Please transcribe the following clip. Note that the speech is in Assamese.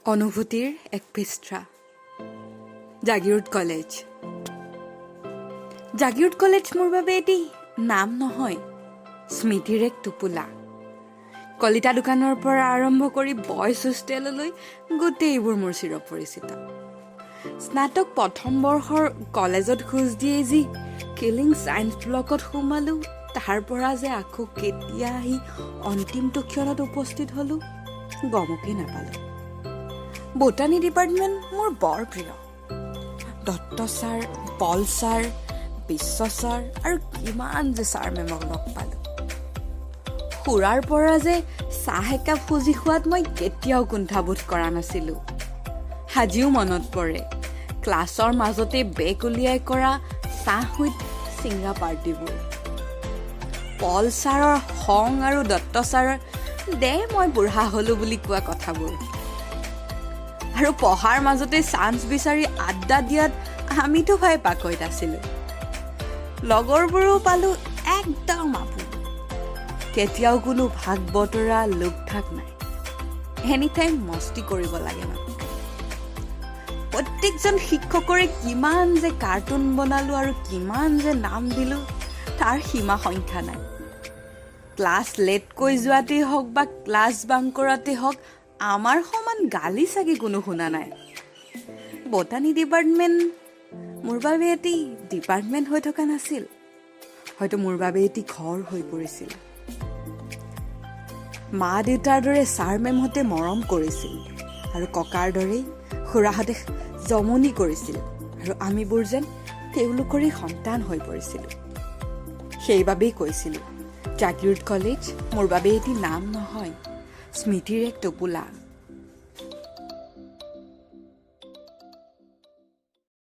অনুভূতিৰ এক পৃষ্ঠা। জাগীৰোড কলেজ। জাগীৰোড কলেজ মোৰ বাবে এটি নাম নহয়, স্মৃতিৰ এক টোপোলা। কলিতা দোকানৰ পৰা আৰম্ভ কৰি বয়জ হোষ্টেললৈ গোটেইবোৰ মোৰ চিৰপৰিচিত। স্নাতক প্ৰথম বৰ্ষৰ কলেজত খোজ দিয়েই যি কিলিং ছায়েন্স ব্লকত সোমালোঁ, তাৰ পৰা যে আকৌ কেতিয়া আহি অন্তিমটো ক্ষণত উপস্থিত হ'লোঁ, গমকেই নাপালোঁ। বটানী ডিপাৰ্টমেণ্ট মোৰ বৰ প্ৰিয়। দত্ত ছাৰ, পল ছাৰ, বিশ্ব ছাৰ আৰু কিমান যে ছাৰ মেমক লগ পালোঁ। খুৰাৰ পৰা যে চাহ একাপ খুজি খোৱাত মই কেতিয়াও কুণ্ঠাবোধ কৰা নাছিলোঁ। আজিও মনত পৰে ক্লাছৰ মাজতে বেগ উলিয়াই কৰা চাহ উইথ চিংৰা পাৰ্টিবোৰ। পল ছাৰৰ খং আৰু দত্ত ছাৰৰ "দে, মই বুঢ়া হ'লো" বুলি কোৱা কথাবোৰ আৰু পঢ়াৰ মাজতে চান্স বিচাৰি আড্ডা দিয়াত আমিতো ভাই পাকৈত আছিলোঁ। লগৰবোৰো পালোঁ একদম আপোন। কেতিয়াও কোনো ভাগ বতৰা, লুক ঢাক নাই। এনি টাইম মস্তি কৰিব লাগে মাত্ৰ। প্ৰত্যেকজন শিক্ষকৰে কিমান যে কাৰ্টুন বনালোঁ আৰু কিমান যে নাম দিলোঁ, তাৰ সীমা সংখ্যা নাই। ক্লাছ লেটকৈ যোৱাতেই হওক বা ক্লাছ বাং কৰাতেই হওক, আমাৰ সমান গালি চাগে কোনো শুনা নাই। বটানী ডিপাৰ্টমেণ্ট মোৰ বাবে এটি ডিপাৰ্টমেণ্ট হৈ থকা নাছিল, হয়তো মোৰ বাবে এটি ঘৰ হৈ পৰিছিল। মা দেউতাৰ দৰে ছাৰ মেমহঁতে মৰম কৰিছিল আৰু ককাৰ দৰেই খুৰাহঁতে জমনি কৰিছিল আৰু আমিবোৰ যেন তেওঁলোকৰেই সন্তান হৈ পৰিছিলোঁ। সেইবাবেই কৈছিলোঁ, জাগীৰোড কলেজ মোৰ বাবে এটি নাম নহয়, স্মৃতিৰ এক টোপোলা।